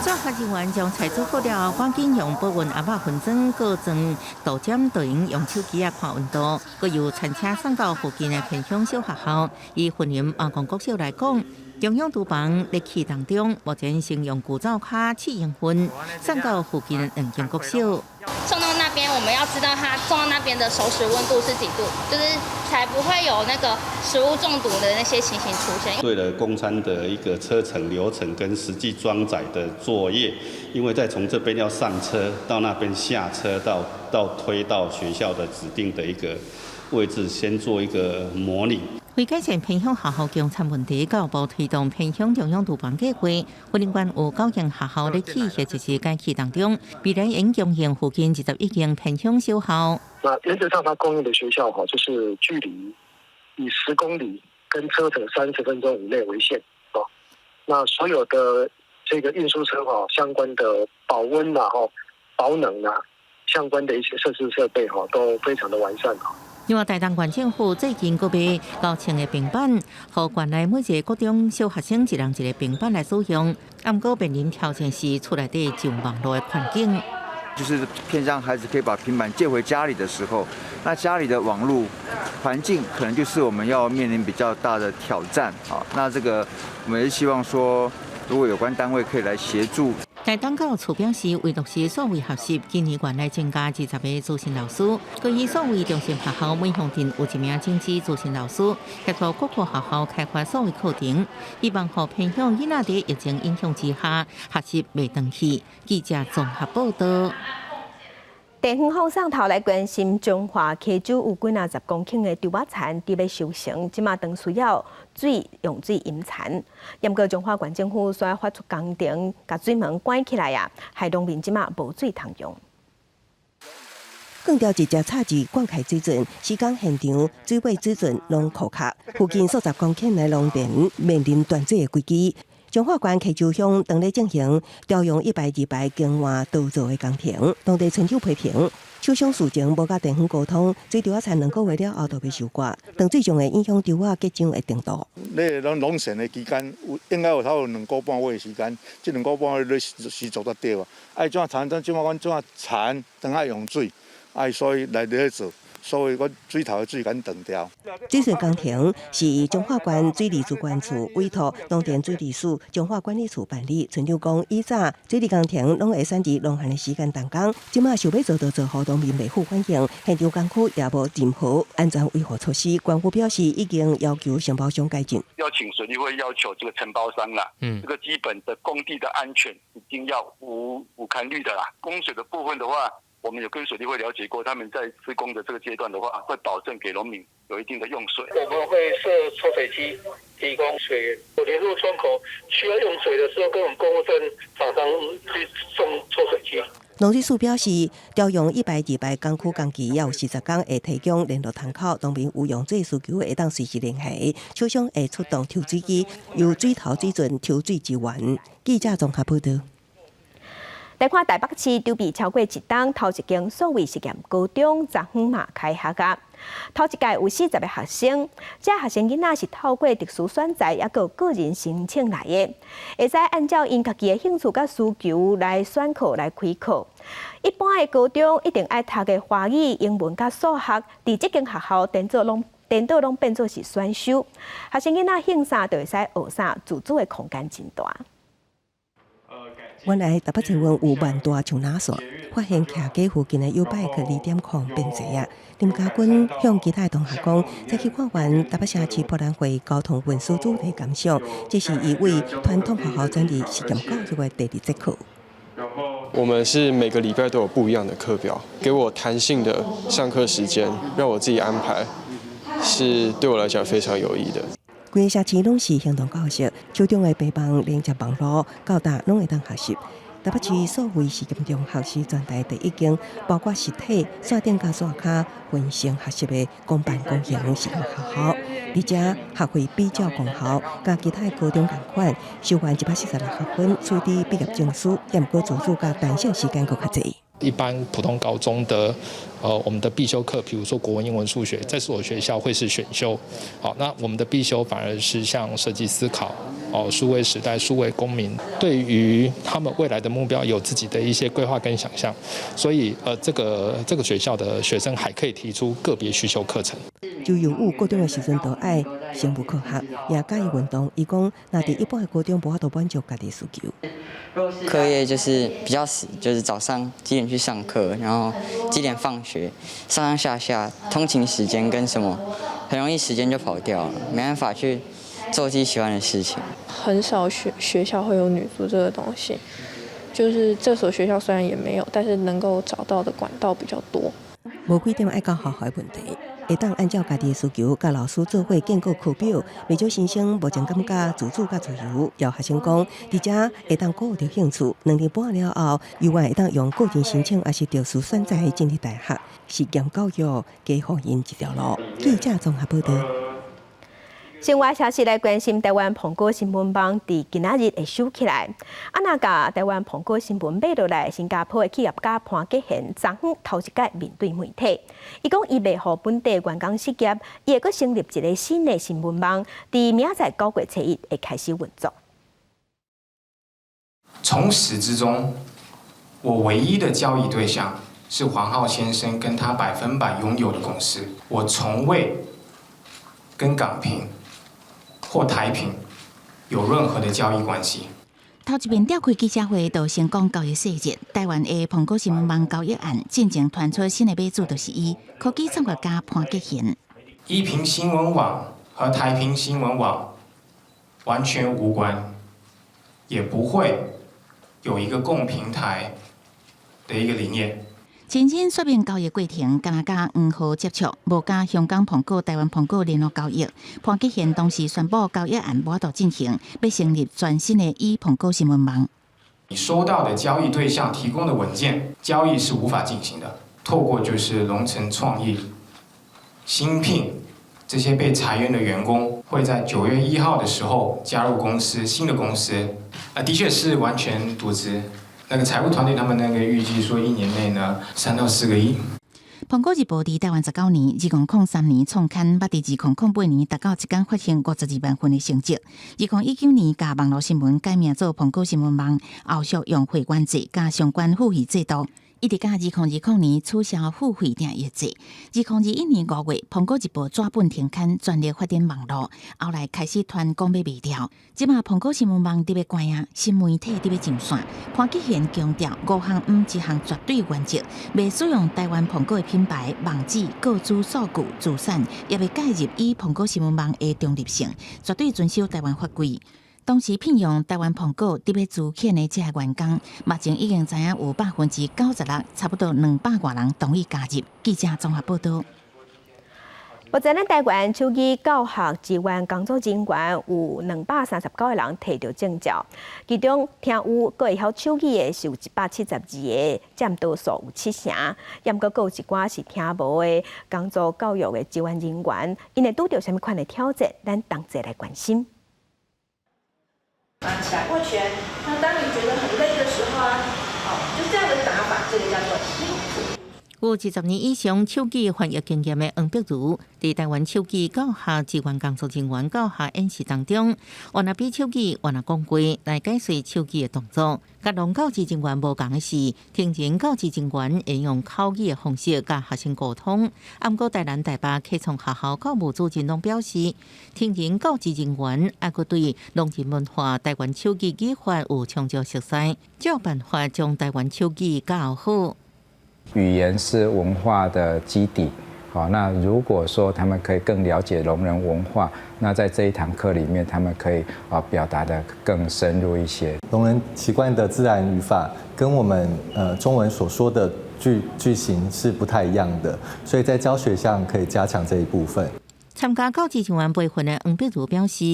作業人員將菜煮好了後，趕緊用保溫盒仔分裝，閣裝豆漿，就用用手機仔看溫度。閣由餐車送到附近的偏鄉小學校。以雲林阿公國小來講，中央廚房熱氣當中，目前先用舊灶跤試營運，送到附近的兩間國小。送到那邊，我們要知道他送到那邊的熟食溫度是幾度，就是才不會有那個食物中毒的那些情形出現。對了供餐的一個車程流程跟實際裝載的作業，因為在從這邊要上車到那邊下車到推到學校的指定的一個位置，先做一個模擬。為改善偏鄉學校供餐問題，教育部推動偏鄉中央廚房計劃。雲林縣有九間學校咧試行實施改期當中，未來應供應附近21間偏鄉小校。那原則上，它供應的學校哈，就是距離以10公里跟車程30分鐘以內為限啊。那所有的這個運輸車哈，相關的保溫啊、哈保冷啊，相關的一些設施設備哈，都非常的完善啊。另外，台東縣政府最近閣買9000個平板，予縣內每一個國中小學生一人一個平板來使用。毋過面臨挑戰是厝內底上網路的環境。就是偏鄉孩子可以把平板借回家裡的時候，那家裡的網路環境可能就是我們要面臨比較大的挑戰啊。那這個我們也希望說，如果有關單位可以來協助。台東教育處表示，為落實數位學習，今年縣內增加20個資深老師。關於數位中心學校，每鄉鎮有一名正職資深老師，協助各個學校開發數位課程，希望予偏鄉囡仔佇疫情影響之下，學習袂斷去。記者綜合報道。地方放送頭來關心，彰化溪州有幾若十公頃的稻仔田佇欲收成，這馬當需要水用水淹田。毋過彰化縣政府煞發出工程，共水門關起來啊，害農民這馬無水通用。灌調直接插入灌溉水準，施工現場水尾水準攏枯竭，附近數十公頃的農田面臨斷水的危機。彰化縣溪州鄉當咧進行調用102排更換稻槽的工程，當地村長批評，廠商事前無佮地方溝通，水稻仔田2個月了後就欲收割，斷水將會影響稻仔結種的程度。你咱農閒的期間，有應該有差不多2個半月的時間，這2個半月你是做得著啊。愛怎田，怎怎阮怎田當愛用水，愛所以來咧做。所以阮水頭的水共斷掉。這項工程是彰化縣水利主管處委託農田水利署彰化管理處辦理。村長講，以早水利工程攏會選佇農閒的時間動工，這馬想欲做就做，予農民袂赴反應，現場工區也無任何安全維護措施。縣府表示已經要求承包商改進。要請水利會要求這個承包商啦，這個基本的工地的安全一定要無無堪慮的啦。供水的部分的話，我們有跟水利會了解過，他們在施工的這個階段的話，會保證給農民有一定的用水。我們會設抽水機提供水源，聯絡窗口需要用水的時候，跟我們公務站廠商去送抽水機。農水署表示，調用100、200工區工期，也有40工會提供聯絡窗口，農民有用水需求會當隨時聯繫，廠商會出動抽水機，由水頭水準抽水支援。記者綜合報道。來看台北市籌備超過一冬，頭一間數位實驗高中昨昏嘛開學啊！頭一屆有40個學生，這學生囡仔是透過特殊選才，抑閣個人申請來的，會使按照𪜶家己的興趣佮需求來選課來開課。一般的高中一定愛讀个華語、英文佮數學，佇這間學校顛倒攏變做是選修。學生囡仔興啥就會使學啥，自主的空間真大。原來台北捷運有萬大樹林線，發現徛街附近的YouBike 2.0變濟啊！林家軍向其他同學講，才去看完台北城市博覽會交通運輸主題感想，這是伊為傳統學校轉入實驗教育的第二節課。我們是每個禮拜都有不一樣的課表，給我彈性的上課時間，讓我自己安排，是對我來講非常有益的。規个社區攏是行動教室，手中的白板連接網路，到達攏會當學習。台北市數位實驗中學是全台第一間，包括實體、線頂佮線跤分層學習的公辦公營實驗學校，而且學費比較公校，佮其他高中仝款，修完146學分，取得畢業證書，也毋過自主佮彈性時間閣較濟。一般普通高中的，我們的必修課，比如說國文、英文、數學，在所學校會是選修。好，那我們的必修反而是像設計思考、哦，數位時代、數位公民，對於他們未來的目標有自己的一些規劃跟想象。所以，這個學校的學生還可以提出個別需修課程。就由有高中的時陣都愛生物科學，也佮意運動。伊講，若佇一般的高中無法度滿足家己需求。課業就是比較死，就是早上幾點去上課，然後幾點放學，上上下下通勤時間跟什麼，很容易時間就跑掉了，沒辦法去做自己喜歡的事情。很少學校會有女足這個東西，就是這所學校雖然也沒有，但是能夠找到的管道比較多。無幾點愛到學校的問題，會當按照家己的需求，佮老師做伙建構課表。袂少新生目前感覺自主佮自由。有學生講，佇遮會當顧著興趣，2年半了後，猶原會當用個人申請，抑是特殊選才進入大學，實驗教育加予𪜶一條路。記者綜合報道。新聞消息來關心台灣蘋果新聞網佇今仔日會收起來。啊，若共台灣蘋果新聞買落來，新加坡的企業家潘傑賢昨昏頭一擺面對媒體，伊講伊袂予本地員工失業，伊會閣成立一個新的新聞網，佇明仔載9月初1會開始運作。從始至終，我唯一的交易對象是黃浩先生跟他100%擁有的公司，我從未跟港蘋或台蘋有任何的交易關係。頭一遍召開記者會，就先講交易細節。台灣的蘋果新聞網交易案，進前傳出新的買主就是伊，科技創業家潘傑賢。一蘋新聞網和台蘋新聞網完全無關，也不會有一個共平台的一個理念。前進說明交易過程，敢若佮黃浩接觸，無佮香港蘋果、台灣蘋果聯絡交易。潘傑賢當時宣布交易案無法度進行，欲成立全新的以蘋果新聞網。你收到的交易對象提供的文件，交易是無法進行的。透過就是龍城創意新聘這些被裁員的員工，會在9月1號的時候加入公司新的公司。啊，的確是完全獨資。那個財務團隊他們那個預計說一年內呢，3到4個億。蘋果日報佇台灣19年，2003年創刊，捌佇2008年達到一工發行52萬份的成績。2019年，共網路新聞改名做蘋果新聞網，後續用會員制佮相關付費制度。一直到2020年取消付費訂閱制。2021年5月，蘋果日報紙本停刊，全力發展網路，後來開始傳講欲賣掉。這馬蘋果新聞網佇欲關啊，新媒體佇欲上線。潘傑賢強調五項毋一項絕對原則，袂使用台灣蘋果的品牌、網址、個資數據、資產，也袂介入以蘋果新聞網的中立性，絕對遵守台灣法規。當時聘用台灣蘋果特別資遣的這个員工，目前已經知影有96%，差不多200外人同意加入。記者綜合報道。目前咱台灣手語教學支援工作人員有239個人提著證照，其中聽有閣會曉手語的是有172個，佔多數有七成。猶閣閣有一寡是聽無的工作教育的支援人員，𪜶會拄著啥物款的挑戰？咱同齊來關心。拿起來握拳，那當你覺得很累的時候啊，哦，就這樣的打法，這個叫做辛苦。有20年以上手語翻譯經驗的黃碧如，佇台灣手語教學支援工作人員教學演習當中，原來比手語，原來講話來解說手語的動作。佮聾教職人員無仝的是，聽人教職人員會用口語的方式佮學生溝通。毋過台南台北啟聰學校教務主任攏表示，聽人教職人員猶閣對聾人文化、台灣手語語法有充足熟悉，才有辦法將台灣手語教好。語言是文化的基底，好，那如果說他們可以更了解聾人文化，那在這一堂課裡面，他們可以啊表達得更深入一些。聾人習慣的自然語法跟我們中文所說的句型是不太一樣的，所以在教學上可以加強這一部分。參加教職人員培訓的黃碧如表示，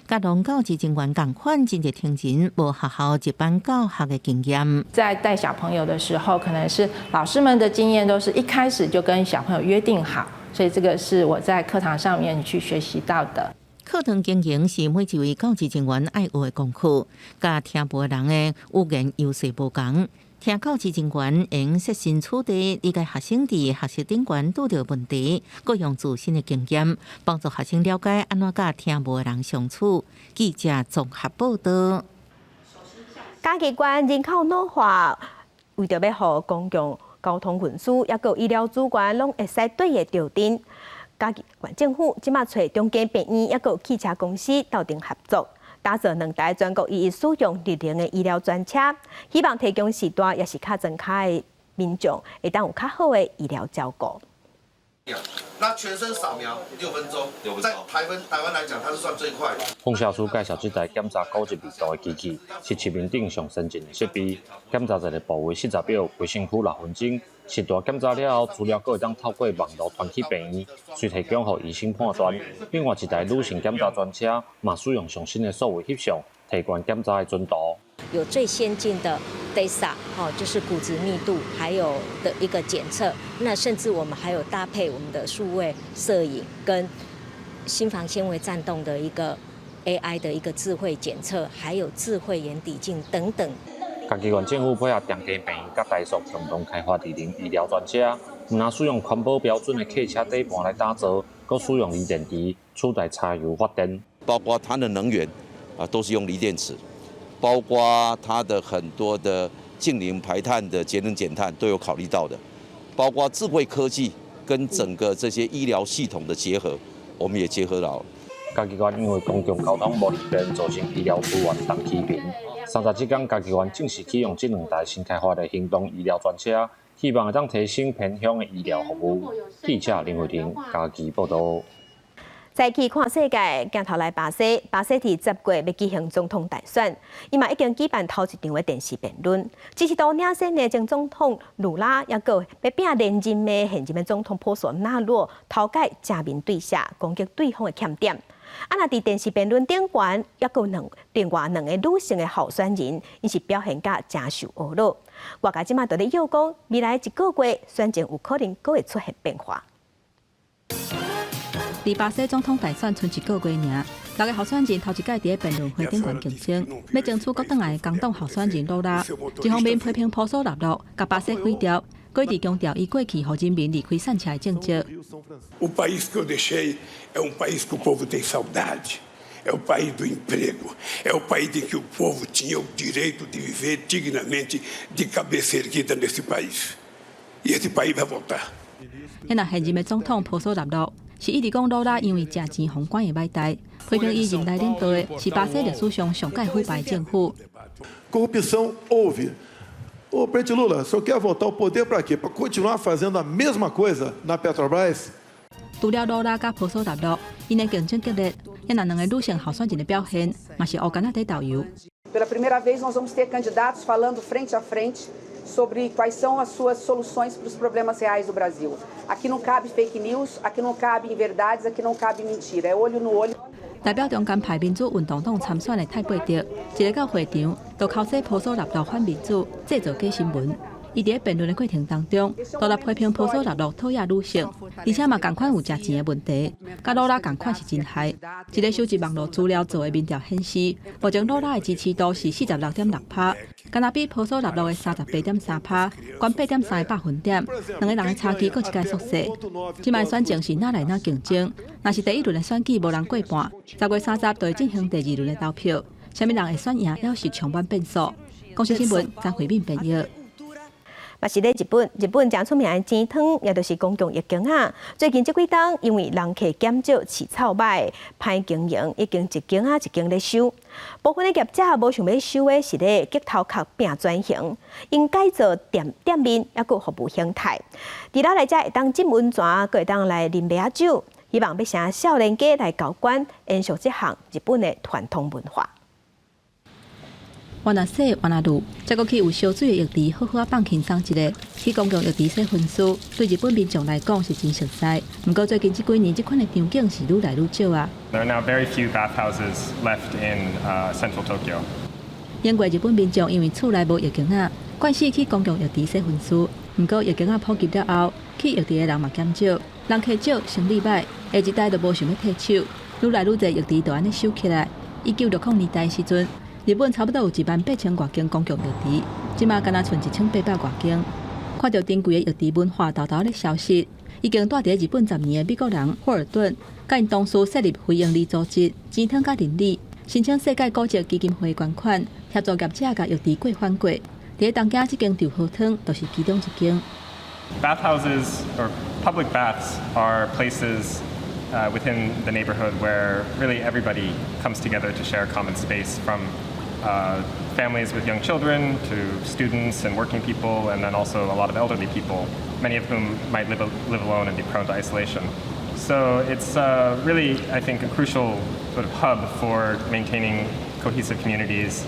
佮聾教職人員仝款，真濟聽人無學校一般教學的經驗。在帶小朋友的時候，可能是老師們的經驗都是一開始就跟小朋友約定好，所以這個是我在課堂上面去學習到的。課堂經營是每一位教職人員愛學的功課，佮聽無的人的語言優勢無仝。聽教職人員會設身處地理解學生佇學習頂懸拄著問題，閣用自身的經驗幫助學生了解按怎佮聽無的人相處。記者綜合報道。嘉義縣人口老化，為著欲予公共交通運輸，抑閣醫療資源攏會使對會著陣。嘉義縣政府這馬揣長庚病院，抑閣汽車公司鬥陣合作，打造兩台全國唯一使用綠能的醫療專車，希望提供序大抑是較莊跤的民眾，會當有較好的醫療照顧。那全身掃描6分鐘，在台灣來講，它是算最快的。放射師介紹這台檢查骨質密度的機器，是市面頂上先進的設備，檢查一个部位40秒，規身軀6分鐘。序大檢查了後，資料閣會當透過網路傳去病院，隨提供予醫生判斷。另外一台女性檢查專車，嘛使用上新的數位翕相，提懸檢查的準度。有最先進的 DEXA，哦，就是骨質密度，還有的一個檢測。那甚至我們還有搭配我們的數位攝影跟心房纖維顫動的一個 AI 的一個智慧檢測，還有智慧眼底鏡等等。嘉義縣政府配合長庚病院佮台塑共同開發智能醫療專車，毋但使用環保標準的客車底盤來打造，閣使用鋰電池取代柴油發電。包括它的能源啊，都是用鋰電池，包括它的很多的淨零排碳的節能減碳都有考慮到的，包括智慧科技跟整個這些醫療系統的結合，我們也結合了。嘉義縣因為公共交通無利便，造成醫療資源同期貧。30這工，嘉義縣正式啟用這兩台新開發的行動醫療專車，希望會當提升偏鄉的醫療服務。記者林慧婷嘉義報道。再去看世界，鏡頭來巴西，巴西佇10月欲舉行總統大選，伊嘛已經舉辦頭一場的電視辯論。支持度領先的前總統盧拉，抑閣欲拚連任的現任的總統波索納洛，頭擺正面對射，攻擊對方的欠點。啊，若佇電視辯論頂懸，抑閣兩另外兩個女性的候選人，𪜶是表現甲誠受懊惱。外界這馬就咧臆講，未來一個月選情有可能閣會出現變化。佇巴西總統大選賰一個月爾，六个候選人頭一擺佇咧辯論會頂懸競爭，欲爭取閣轉來的工黨候選人魯拉，一方面批評波索納洛共巴西毀掉，閣一直強調伊過去予人民離開散車的政績。 O país que eu deixei é um país que o povo tem saudade, é o país do emprego, é o país em que o povo tinha o direito de viver dignamente, de cabeça erguida nesse país. E esse país vai voltar. 那現任的總統波索納洛是一直講魯拉因為食錢予管的歹代，批評伊任內領導的是巴西歷史上上蓋腐敗政府。 Corrupção houve. Ô, presidente Lula, o senhor quer voltar ao poder para quê? Para continuar fazendo a mesma coisa na Petrobras? 除了魯拉佮波索納洛，𪜶的競爭激烈，也若兩个女性候選人的表現，嘛是烏干仔佇豆油。 Pela primeira vez, nós vamos ter candidatos falando frente a frente sobre quais são as suas soluções para os problemas reais do Brasil. Aqui não cabe fake news, aqui não cabe inverdades, aqui não cabe mentira. É olho no olho. 代表中間派民主運動黨參選的泰貝德，一个到會場，就剾洗波索納羅反民主，製造假新聞。伊佇咧辯論的過程當中，獨立批評波索納羅討厭女性，而且嘛仝款有食錢的問題，佮魯拉仝款是真害。一个收集網路資料做的民調顯示，目前魯拉的支持度是46.6趴，敢若比波索納羅的38.3趴懸8.3個百分點，兩个人的差距閣一擺縮細。這擺選情是愈來愈競爭，若是第一輪的選舉無人過半，10月30就會進行第二輪的投票，啥物人會選贏，猶是充滿變數。公視新聞張惠敏編譯。嘛是咧日本，日本誠出名的錢湯，也就是公共浴間仔。最近這幾冬，因為人客減少，飼臭䆀，歹經營，已經一間仔一間咧收。部分的業者無想欲收的是咧激頭殼拼轉型，𪜶改造店店面，猶閣服務形態。除了來遮會當浸溫泉，閣會當來啉麥仔酒，希望欲成少年家來交關，延續這項日本的傳統文化。換若洗，換若淥，再閣去有燒水的浴池，好好仔放輕鬆一下。去公共浴池洗身軀，對日本民眾來講是真熟似。毋過最近這幾年，這款的場景是愈來愈少啊。 There are now very few bathhouses left in central Tokyo. 英國日本民眾因為厝內無浴間仔，慣勢去公共浴池洗身軀。毋過浴間仔普及了後，去浴池的人嘛減少，人客少，生理䆀，下一代就無想欲退手，愈來愈濟浴池就按呢收起來。1960年代時陣，日本差不多有1萬8千外間公共浴池，這馬干焦賰1800外間。看著珍貴的浴池文化沓沓咧消失，已經蹛佇日本10年的美國人霍爾頓，佮𪜶同事設立非營利組織錢湯佮鄰里，申請世界古蹟基金會捐款，協助業者共浴池過翻過。佇東京這間稻荷湯就是其中一間。 Bathhouses or public baths are places within the neighborhood where really everybody comes together to share a common space, from families with young children to students and working people, and then also a lot of elderly people, many of whom might live alone and be prone to isolation. So it's really, I think, a crucial sort of hub for maintaining cohesive communities.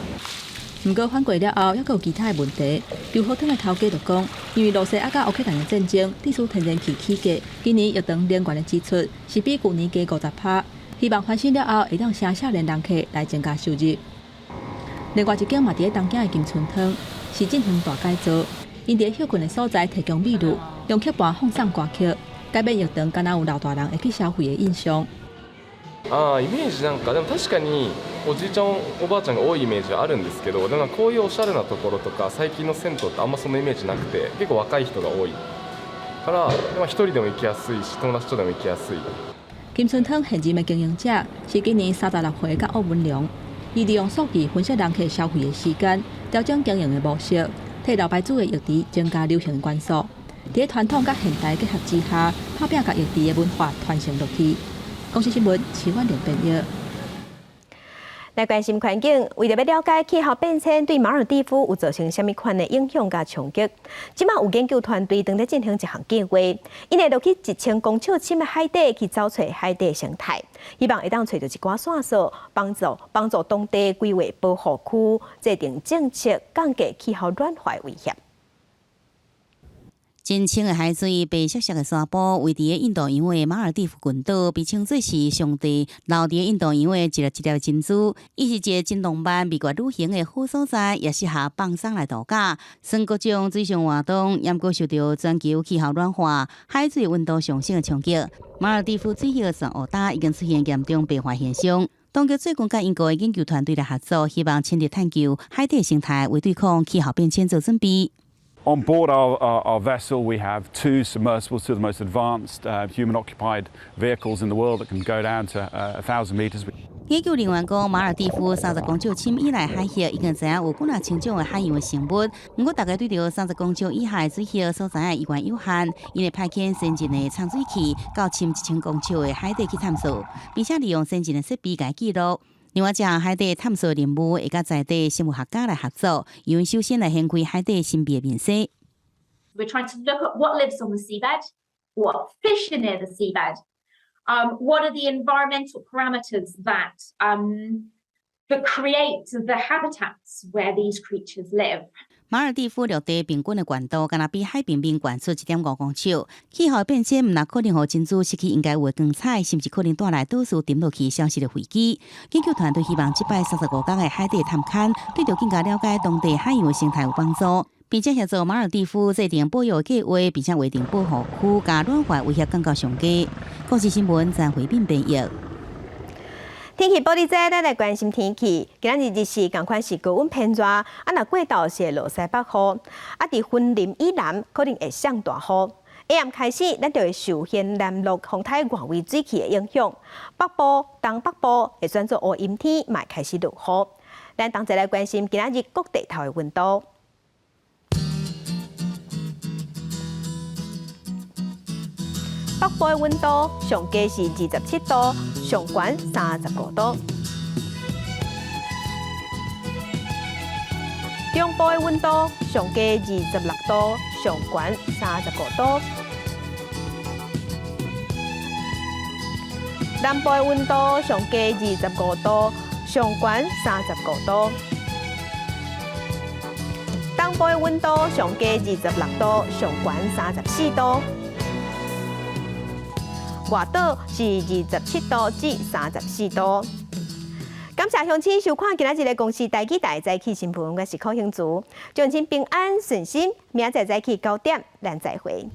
毋過翻過了後，猶閣有其他的問題。稻荷湯的頭家就講，因為羅西亞佮烏克蘭的戰爭，致使天然氣起價，今年浴場能源的支出是比舊年加50趴。希望翻新了後，會當吸少年人客來增加收入。另外一間嘛佇咧東京的金春湯是進行大改造，𪜶佇歇睏的所在提供美女，用曲盤放送歌曲，改變浴場敢若有老大人會去消費的印象。ああ、イメージなんかでも確かにおじいちゃんおばあちゃんが多いイメージはあるんですけど、でもこういうおしゃれなところとか最近の銭湯ってあんまそのイメージなくて、結構若い人が多いから、まあ一人でも行きやすいし、友達とでも行きやすい。金春湯現任的經營者是今年36歲的奧文良，伊利用數據分析人客消費的時間，調整經營的模式，替老牌子的浴池增加流行元素。佇傳統佮現代結合之下，拍拚共浴池的文化傳承落去。公視新聞，徐婉玲編譯。來關心環境，為著欲了解氣候變遷對馬爾地夫有造成啥物款的影響佮衝擊，這馬有研究團隊正佇進行一項計劃，𪜶會落去1000公尺深的海底去找揣海底生態，希望會當揣著一寡線索，幫助幫助當地規劃保護區，制定政策，降低氣候暖化的威脅。真清的海水，白雪雪的沙埔，位佇印度洋的馬爾地夫群島，被稱做是上帝留佇印度洋的一粒一粒珍珠。伊是一个真浪漫、蜜月旅行的好所在，也適合放鬆來度假。算各種水上活動，猶閣受著全球氣候暖化、海水溫度上升的衝擊。馬爾地夫水域珊瑚礁已經出現嚴重白化現象。當局最近佮英國的研究團隊來合作，希望深入探究海底生態，為對抗氣候變遷做準備。 On board our vessel, we have two submersibles, two of the most advanced human-occupied vehicles in the world that can go down to 1,000 meters. 研究人員講，馬爾地夫30公尺深以內海域已經知影有幾若千種的海洋的生物。毋過，大家對著30公尺以下的水域所知影依然有限。𪜶會派遣先進的潛水器到深1000公尺的海底去探索，並且利用先進的設備共記錄。另外，這項海底探索任務會佮在地生物學家來合作，因為首先來掀開海底神秘的面紗。 We're trying to look at what lives on the seabed, what fish are near the seabed, What are the environmental parameters that create the habitats where these creatures live? 馬爾地夫陸地平均的懸度，敢若比海平面懸出1.5公尺。氣候變遷毋但可能予珍珠失去應該有的光彩，甚至可能帶來島嶼沉落去消失的危機。研究團隊希望這擺35工的海底探勘，對著更加了解當地海洋的生態有幫助，並且協助馬爾地夫制定保育計劃，並且劃定保護區，共暖化威脅降到上低。公視新聞曾慧敏編譯。天氣報你知，咱來關心天氣。今仔日日時仝款是高溫偏熱，啊，若過晝是會落西北雨，啊，佇雲林以南可能會上大雨。下暗開始，咱就會受偏南陸風颱外圍水汽的影響，北部、東北部會轉做烏陰天，嘛會開始落雨。咱同齊來關心今仔日各地頭的溫度。北部的溫度上低是27度，上懸35度。中部的溫度上低26度，上懸35度。南部的溫度上低25度，上懸35度。東部的溫度上低26度，上懸34度。外島是27度至34度。感謝鄉親收看今仔日的公視台語台早起新聞，我是柯興竹，祝親平安順心，明仔載早起9點，咱再會。